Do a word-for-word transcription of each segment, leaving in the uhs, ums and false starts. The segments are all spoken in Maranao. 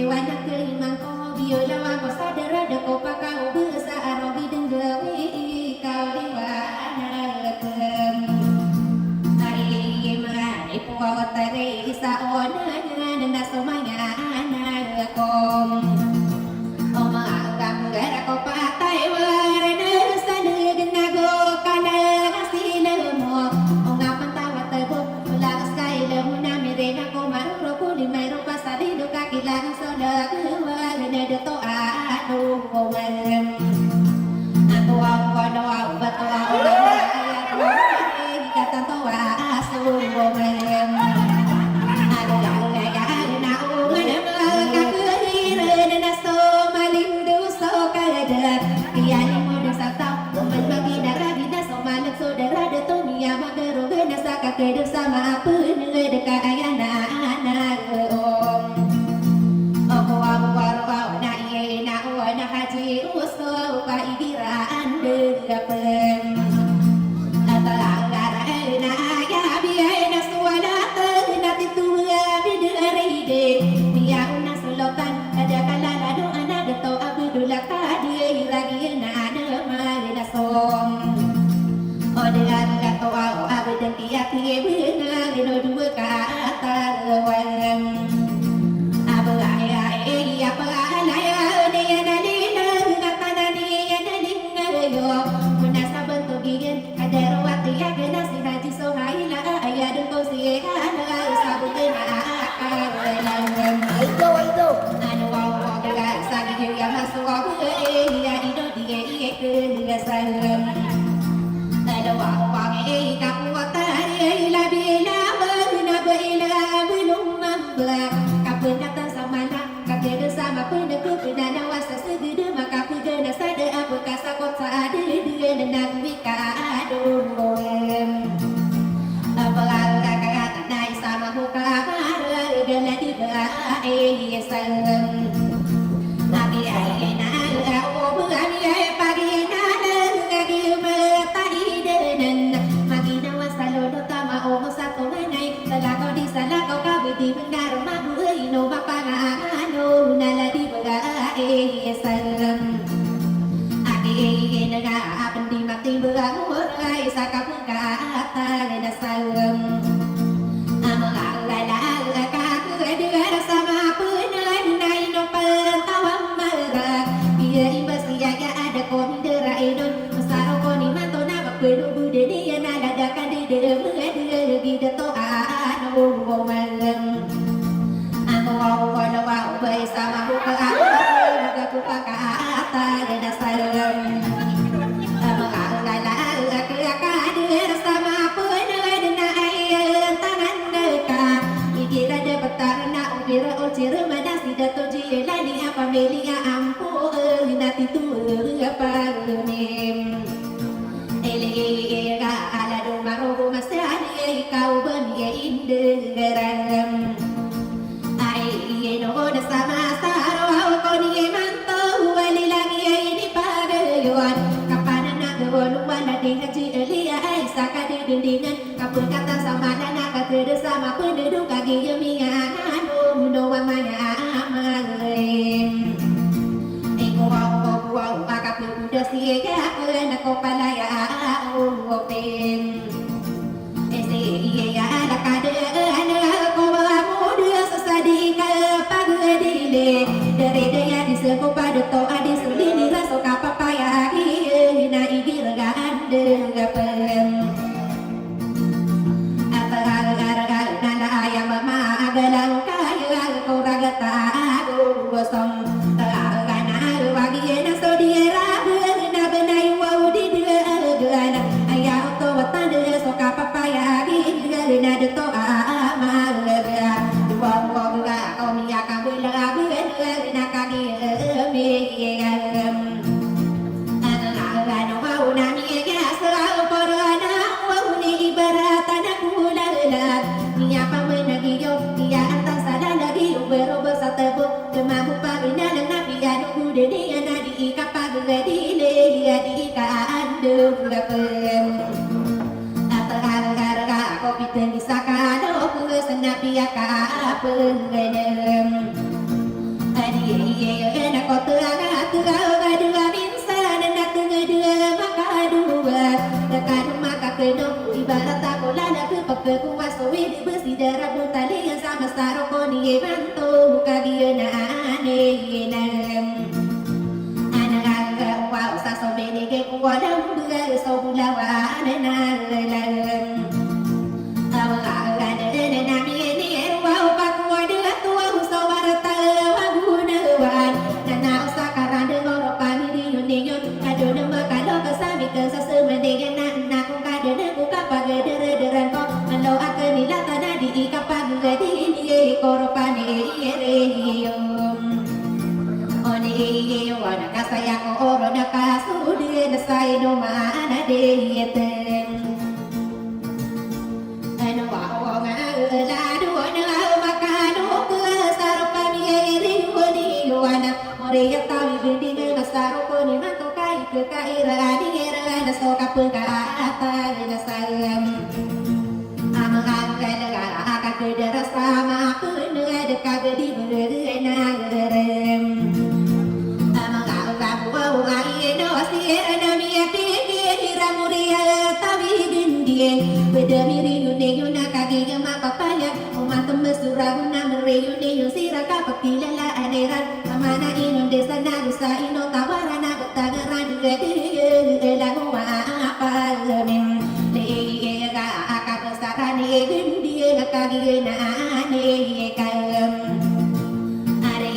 Wana kaliman ko biyo lawan ko sa darada ko pakaoba sa aro gidenggawi ikaw di wana kaliman. Ari mani po awat ari isa o nana na somaya na ko. O maga mera ko patay wara na sa nagnago ka na sila mo. O nga pantawat bo, lakas ka ila mo na mire na ko maruro ko di mayro Salido ka kilang so da kuwa na da to a ano ko man. Ako ako ano ako ba to ako na kaya ko katan to a aso ko man. Ako ako na kaya na o man ka kuhira na na so malindo so kada. Kaya ni mo na sa tao, man magidara gida so malag so dara da to niya magaro gana sa kakada sa maapun da ka aya na na om. Ako ako waro waro na iye na o na haji uso pa igira ande gapen. Atala gara na aya biya na suwala na titu ya bidare de. Biya na solotan ada kalala do ana da to abdullah kadi lagi na ana mala som. O dengan ka to aw abdan kiyati bena gino dua ka atarawang. Aba aya aya apa alaya ne ya na lila ngatanan ya na lingayo. Muna sa banto gigen kadaro wati ya gana si haji so haila aya dun ko si hala sa bugena akawalang. Aido aido. Ano wa wa ga sa gigen ya maso wa ga ya ido di ya iye kena sa. Ano wa wa ga ya ika kuwata ya ila bila na ba ila belum mamba. Kapengkatan sa mana. Kapida sa mapenda ko pina na wasa segede makapegana sa da apa ka sa kot sa ada dengan na gumi ka adong. Apa ka ka na isa mabuka mara gana di ba e sa. Abi ai na o bu ami ai pagi na na ngagi mata idenan. Magi na wasa lodo tama o sa ko manay. Salakaw di salakaw ka bidi bendar mabuhay no mapangaano na ladi baga e salam. Aki e naga apen di mati baga muray sa kapagkatag na salam. Amang alala ka kuwede rasa mapunan na ino pantawang mara. Iya imbas iya ya ada komindera idon. Masaro ko ni mato na mapelo bude niya na lada ka di de mula dia lagi da to ano ko malam. Ano ako wala wa ubay sa mabuka ako. Magapupaka ata na salam. Amang alala ka kuwede rasa mapunan na ay tangan ka. Ikira da petara na ubira o cira mana si da to jilani apa meli a ampo na titu apa ni. Ili ka ala do maro ko masani ikaw ba ni indegaram. Ai ino da sama saro ko ni manto wali lagi ini pagayon. Kapanan na gawon wala di haji elia ai sa kadidindingan. Kapekatan sa mala na katede sa mapendedong kagiyami ano mundo wa maya amalim. Iko wa wa wa wa kapeguda si ega kena ko palaya o pin. Ese iya ya ada kade ana ko wa muda sasadi ka pagedile. Dari daya di seko pada to adi sulini raso kapapaya agi na igir ga ande ga pem. Apagargargar na laya mama agalang kaya ko ragata ago som. Tagarana wagi na so di rabe na benay wau di dua gana. Aya oto watande so kapapaya di na deto amaga. Dua ko ga ko miya ka bela bela na kagi mi. Ano na ano na miya sa korona wau ni ibarat anak ulala. Niya pa man nagiyo, niya antas ala lagi ubero basa tebo. Demamu pa ina na piya no kude niya na di ikapagdile ya di ika andung gapem. Apagargarga ko piteng di sakano kuwe sena piya ka apenggenem. Ino, ibarat a kolan a khapakhakowa so widi bes i darabotali iyan sa masa roko niyan imanto, kagiya na ane iyan a ane a gawa o sa so binigay ko walang bigay so bulawan na lalang. Awa ka ane na miyani erwa o pakuwa de atuwa o so warata wa gunawan. Na na o sa karande ngoro pamiriyon iyon. Kadona makalo ka sa mi ka sa semandigan na na ko kadona ko kapagdaradaraan ko. Malo aken ilatan a di ikapagdadin iye ko ropani iye re iyo. Oni iye wana kasaya ko oro na kasudi na sa ino maana de iye ten. Ano wa o nga lado na makano ka sa ropani iye re iyo oni wana. Ori a tawi bindi me masaro ko ni manto kai ke kaira ni era na so kapagkaatan na sa. Amang anggal ka akakadara sama ko na de kabedi berena. Amang anggal ko ai no si era na mi api ni ira muri a tawi bindi. Beda miri yune yuna kagi mapapaya. Umat mesura guna meri yune yun sira kapakilala aneran. Amana inon desa na dosa ino tawaran a betagaran di gadi ela ko wa apa min. Di ega akabesara ni gindi ega kagi na ni ega. Ari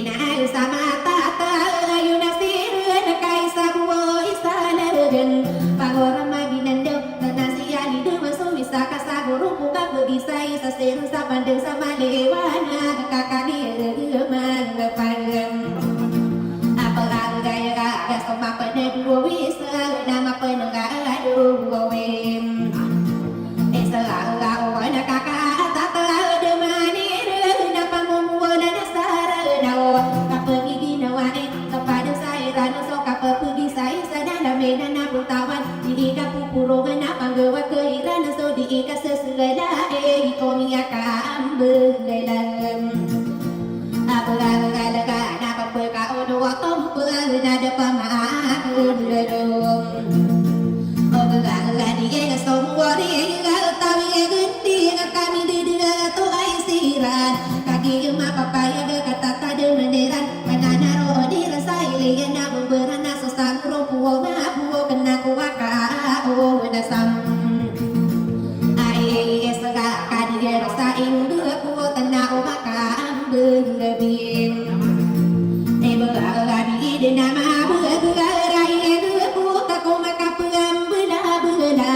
na sama tata ayo na sir na kaisa buo isa legen. Pangora maginando na si ali de maso isa kasaguru ko kapagisa isa sir sa pandeng sa maliwana kakani ega mangapang. Apagagay ka so mapanaduro isa na mapanagado wawim. Isa ka wana kakaatata de manir na pamumuwala na sara na o kapagiginawa e kapada sa irano so kapapagisa isa na lamena na butawan. Di ika pupurongan a panggawa ka irano so di ika sesegala e iko miyakaambegalan. Apelalalaga na pepekaono a tompelalina da pamaagededom. Ogegaga di e somori ega tawi e genti nga kami di dega to ai siran. Kagi mapapaya ga katata de meneran. Mananaro di rasa iliyan na beberan na sosaguro puo mabuo kena kuwaka o nasam. Ai sega kadi rasa indu kuo tena o maka ambegabin. Ebegagabi de nama begagara iye kuo tako maka pegambelabela.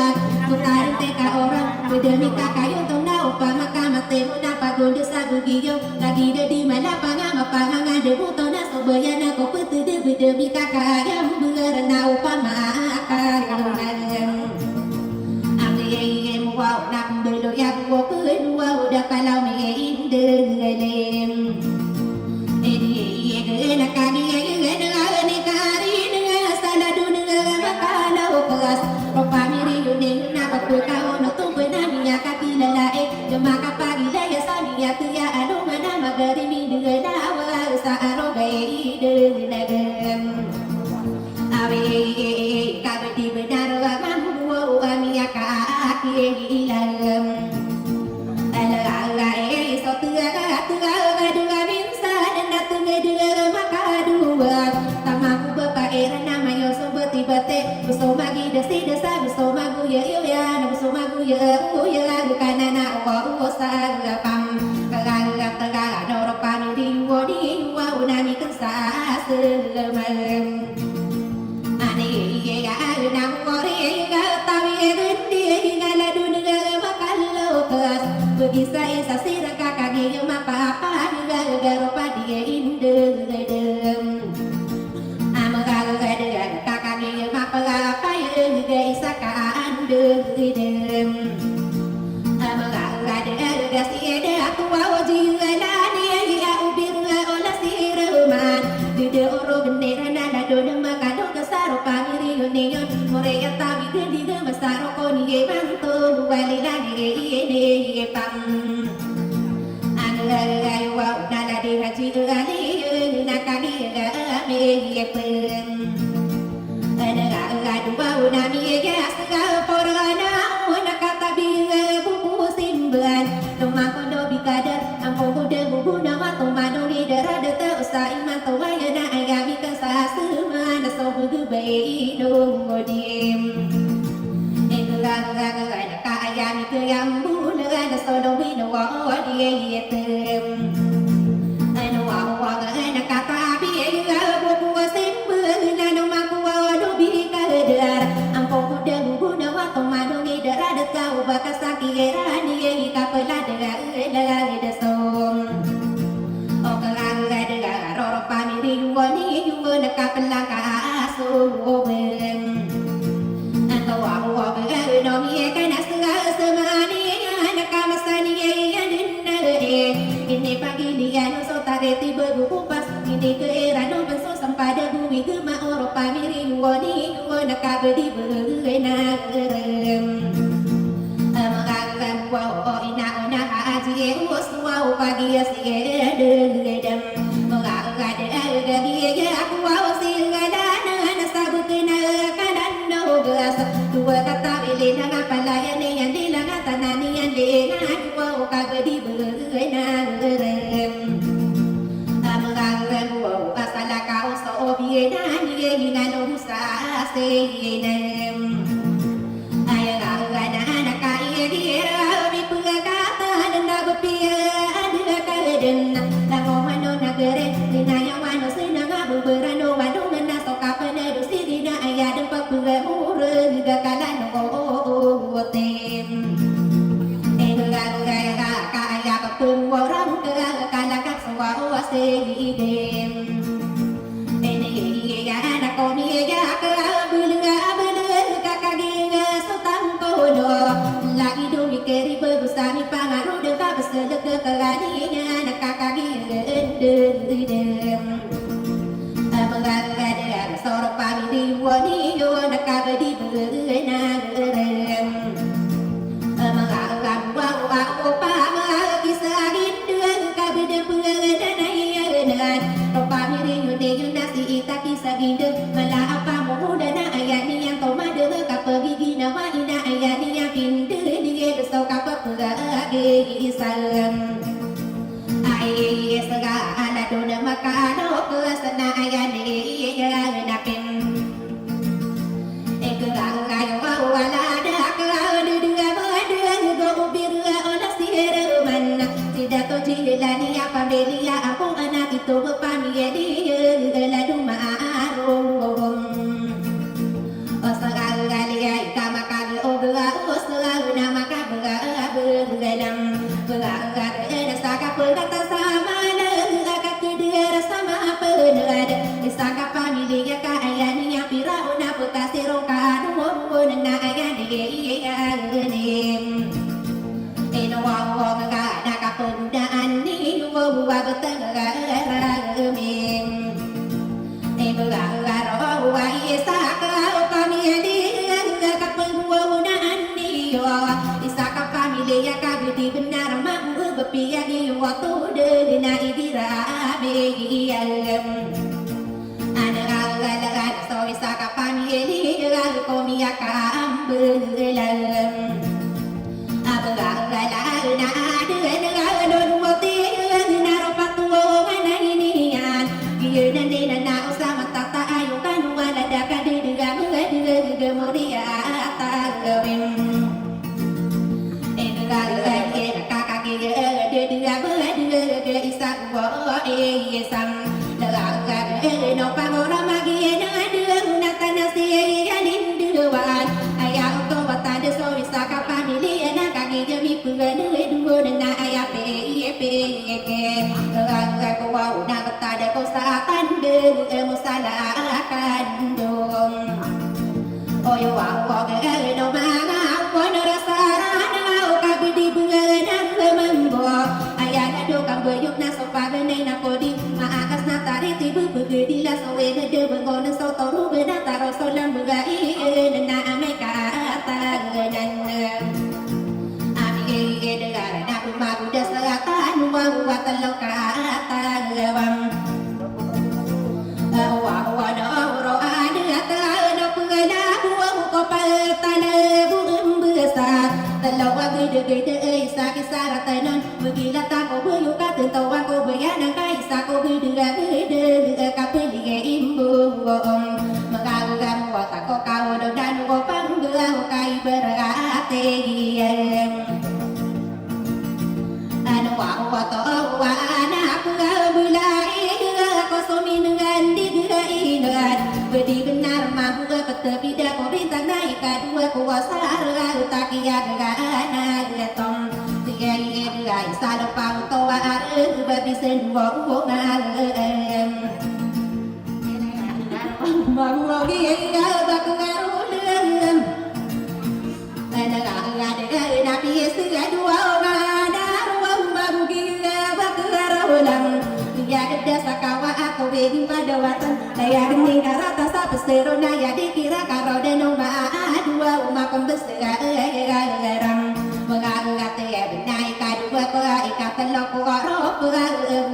Tutarinte ka orang bedemi kakayo tong na opa maka mate mo na pagondo sa begiyo. Lagi de di malapanga mapanganga de buto na sobayana ko pete de bedemi kakayam begarana opa maka. Amiyayay mo waw na kembelo ya buo kenuwa o da kalaw miyayay de ngelem. Edi yay de na kami yay de na ni kari de na salado de na makalaw kelas. Ropami riyo de na kapekaw no tumpe na miyakakilala e. Dema kapagilaya sa miyakaya ano mana magari mi de na wa sa aro gai de na dem. Awi kabedi benar wa mambuwa wa miyakakilala. Alalae so tiyaga tiyaga dua minsan na tumedua makaduwa. Tamaku bapa era na mayo so beti bete. Gusto magidasi dasa gusto maguya iyo ya na gusto maguya uya. Kanana uwa uwa sa agapam. Kagagap kagano ropani di uwa di uwa unami kensas. Ane iye ya na mori ya tawi ya genti ya ladu na makalokas. Begisa isa sira kakagi mapapa ya garo padi ya indedem. Amagagagada kakagi mapapa ya ga isa ka andedem. Amagagagada siya da kuwa o jiwa na niya iya ubir nga ola sira man. Dede oro bendera na lado na makano kasaro pamiriyo niyon. Moreya tawi gedi ga masaro ko niye manto wali na niye iye niye pam. Anu anu anu wa na ladi haji gali na kani ga ame iye pam. Anu anu anu wa na niye ya sega porana. Iran iyan i kapelad, lelad so. O kelad, lelad roro pamiri yo niyo na kapelad ka so. Anto wa wa bega no mi ka na sega semani na ka masani iyan den na re. Ini pagili iyan so tare ti begu kupas. Ini ke iran o benso sempade bumi gema oro pamiri yo niyo na kabedi bena gerem. Amagagam wa o ina ona haji e uswa o pagi asi e degedem. Magagade e gagi e aku wa o si gadana na sabut na kanan no gas. Dua kata bili na ngapalayan iyan di na ngatanan iyan di na dua o kabedi bena gerem. Amagagam wa o asala ka o so o biye na ni e ina no sa sinem. Aya ga ga na na ka iye di ra mi pegakatan na bepiya ada ka den. Na ko mano na gere, di na ya wano sina ga bebera no wano na so ka pena do si di na aya den pa pega mure ga kala no o o o tem. E ga ga ya ga ka aya pa pemurang ke ga kala ka so wa o se di dem. Ini iya na komi iya ka beleng a beleng ka kagiya so tangkolo. Lagi do mi keri begusa mi pangaro de ka beselek ke kagadiya na ka kagiya de de de. Abagagade soro pamiri woni yo na kabedi bena gerem. Amagagam wa wa o pama kisa gindeng kabede pegana iyan. Ro pamiri yo de yo na si ita kisa gindeng mala apa mo dana aya niyan to madeng kapegiginawa ina aya niyan pindeng di so kapepegagi isang. Ai sega ala dona makano ko sana aya niyan na pin. Ikaw ang kayo wala da ka dudua ba dua go ubir ola si Herman. Si Dato Jilani a pamilya ako anak ito ba pamilya di la dumaarong. O sagal galiya ika makag o bela o sagal na makabela begalang. Bela gagala sa kapagata sa mala aka kedera sa mapenad. Isa ka pamilya ka aya niyan pira o na pekasiro ka ano mo na aya niyan. Ino wa wa ga na kapegunaan ni wa wa beteng ga ramim. Ibegagaro wa isa ka pamilya ka pengguwawnaan iyo. Isa ka pamilya ka bedi benar mabu bepiya iyo wa tode na ibira biyalem. Ana gagalagan so isa ka pamilya ka komiya ka ambelalem. Abagagala na aden ga don wati na ropatu mana iniyan. Iyo nande na na usama tata ayo kanu wala da kadede ga mula dega muriya atagawim. Ega ga ga ega kaka ga ga dede ga mula dega ga isa go isam. Dega ga ga no pangora magi na dega na tanasi ya lindewan. Aya oto watade so isa ka pamilya na kagi jami pegane dugo na aya pe iye pe iye ke. Rangga ko wa na betade ko sa tande mo sala kandong. Oyo wa wa ge no manga ko na rasa rana o kabedi bengana mambo. Aya na do kamboyok na so pagane na kodi maakas na tari tibu begedi la so we gede bengon so toru bena taro so lam bega iye na amay ka ataganan. Ami iye degara na kumaguda sa atan wa wa telo ka atagawam. Awa awa na oro ane ata na pegana buang ko pagtana buang besa. Telo wa gede gede isa kisara tanan. Begila tako buyuka tento wa ko baya na ka isa ko gede gede ka peliga imbo. Magagam wa tako ka olo dan ko pangga ka ibarat iyem. Ano wa wa to wa na ko bula iga ko somin gandi ga iga. Bedi benar mabu ga Bida ko bintang na ikadowa ko asar, a taki a gagana a tom. Tiya i gagay sa lopa oto a ar, ba bisan wa o ma. Magogi a ba ko arolem. Ena ga ga de na piyes ga dowa o ma na rowa o magogi a ba ko arolem. Iya da sa kawa a ko begi pada watan. Aya gini karata sa pesero na ya di kira karo deno ma a dua uma pembesera ram. Mengaru ate ya benai ka dua pera ika telo ko oro pera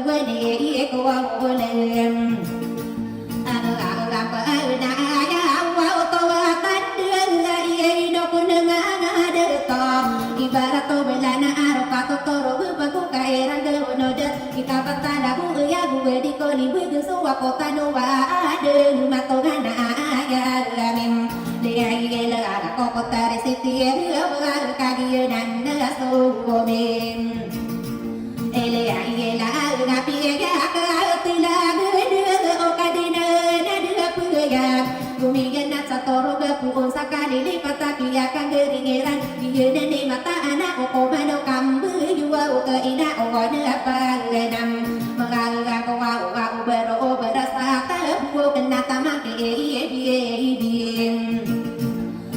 buani iko ulem. Anu ram pera na aya wa oto wa tande ino kuna ma anga deto. Ibarat to belana aro pato toro bepaku kairang de unodet. Ika patala bu ya bu di koli bu so wa kota no wa de mato gana ya lamim. Le ai le ara ko kota resiti ya wa kagi nan na so mim. Ele ai la na pi ya ka tila de o kadina na de pu ya. Gumigan na sa toro ga pu on sa kalili patapi ya kangeringeran. Iyan na ni mata ana o ko mano kambu yuwa o ka ina o wana pangenam. Mengaga ko wa o wa o bero o berasa tabu o kena tamang ke e e bi e e bi.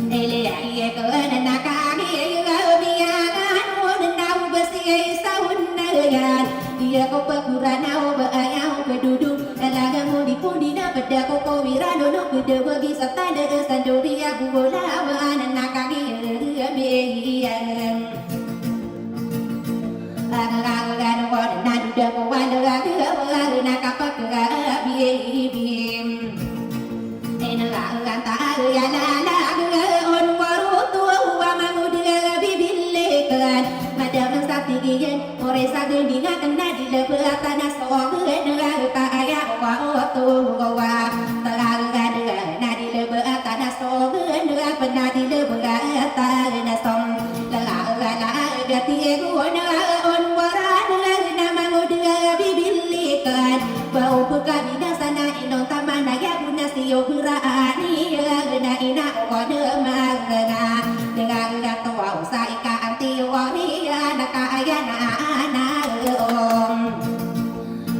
Ele a iye ko na na ka ge e ga o bi ya ga no na na o besi e sa un na yan. Iya ko pagura na o ba aya o kedudu. Talaga mo di pun di na peda ko ko wira no no peda wagi sa tanda e sandori ya bu o la wa na na ka ge e ga bi e iya. Aga aga no na duda ko wanda aga aga na ka pa ka bi e bi. Ena aga ta aga ya la la aga on waru tu wa manguda aga bi bile kan. Mada man sa tigiyan. Ore sa gandinga kena di lebe atana so aga aga ta aya wa o tu wa. Taga aga aga na di lebe atana so aga aga pena di lebe atana so. Laga aga laga ti ego na on wara aga na manguda aga bi bile kan. Ba o peka di na sana ino tamana ya guna si o berani aga na ina o na maga. Dengan gatoa usa ika anti wari ana ka aya na ana om.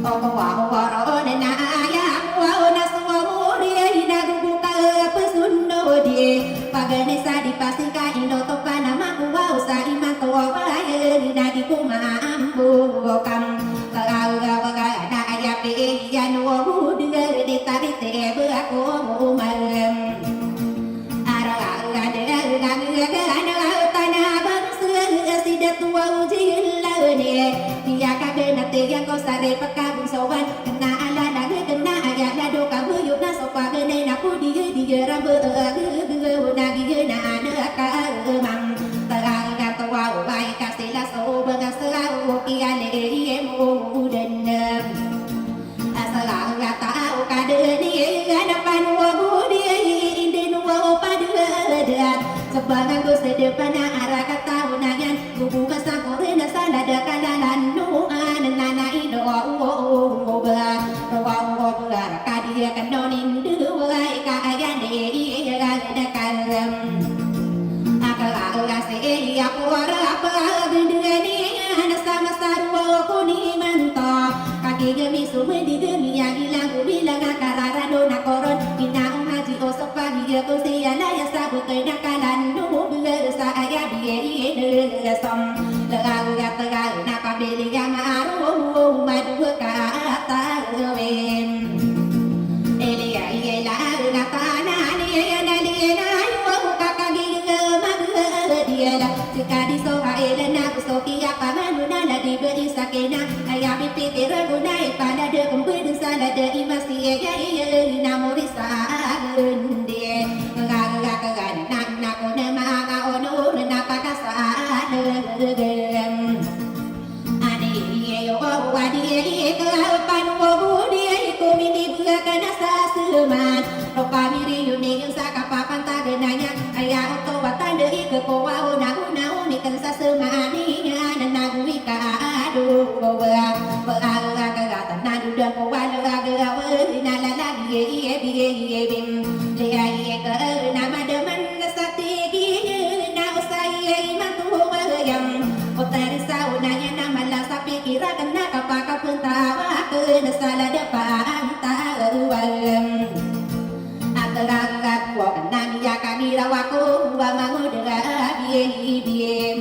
Okowa okowa ron na aya kowa o na sowa muri ina gugu ka pesuno di. Pagane sa di pasi ka ino to pana makowa usa iman to wa ya ina di kuma ambu kam. Kaga kaga na aya pe iya no bu de de tari te be ako umam. Ara ara de ara ara ara tana bang se sida tuwa uji lane. Iya ka bena te yang ko sare peka bunsowan. Kena ala lagi kena aya lado ka buyu na sopa gene na pudi di rambu na gigi na ana ka mang. Terang ka tuwa ubai ka sila so banga sela uki ale iye mu denem. Asala nga ta o kadeni ana pan wa budi indi no wa o padadat. Sebangan ko sedepana ara ka taw na yan. Gugu ka sa kore na sala da kalalan no ana na na ido wa o o o ba. Wa o o ba ra ka di ya ka no nin du wa ika ayan de i ya ga da kalam. Akal akal se e ya ko ara apa gendengani ana sama sarwa ko ni manta. Kaki gemi sumedi gemi ya gilang bilang akarara dona koron. Ina o haji o sepagi ya ko siya na ya sabu kena kalan no bela sa aya biye iye de som. Legal ya tegal na pabili ya maru madu ka ta wem. Ele ya iye la na ta na ni ya na li na yo ka ka gi ga ma ga di ya la. Sika di so ha ele na so ki ya pa ma nu na la di be di sa ke na. Aya pi pi ti ra gu na i pa na de kum be di sa la de i ma si e ya iye na mo ri sa a gu ndi. Ga ga ga ga na na ko na ma ga o nu na pa ka sa a de de. Ani iye yo o wa di iye ka pa nu o gu di iye ko mi ni bu ka na sa se man. Ro pa mi ri yu ni yu sa ka pa pan ta ge na nya. Aya oto watan de ike ko wa o na o na o mi kan sa semani nya na na gu ika a du go wa. Wa a ga ga ga ta na du Dn ko walay a gawii na lalagiya, iya biya, iya bim. Liya iya ka na madaman na sa tigi na osay iya imanto wayam. Ko tarisaw na iya na mala sa pikir akn na kapakapntawa akn na sa ladapan ta wayam. Atragak ko kna miyakagiraw ako a mangoda a biyay-biyay.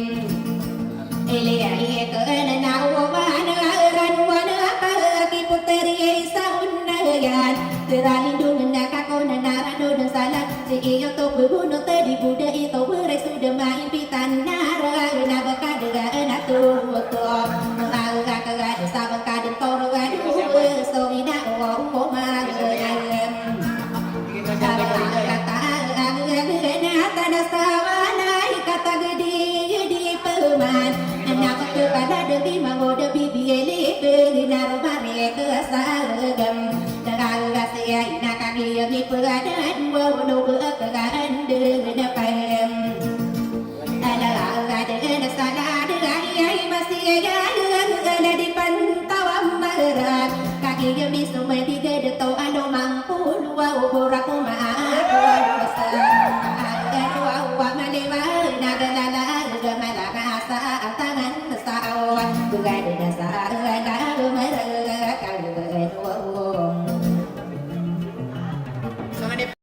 Iliyai ko na naowan a ran wan a pakipoteri sa onayan. Teralindong na kako na naranod sa lan si iyo to bebunot di boda ito beray so da maimpitan na ran a bakadaga na to to. Mangagak ka sa bakadn to ran so ina o ko ma.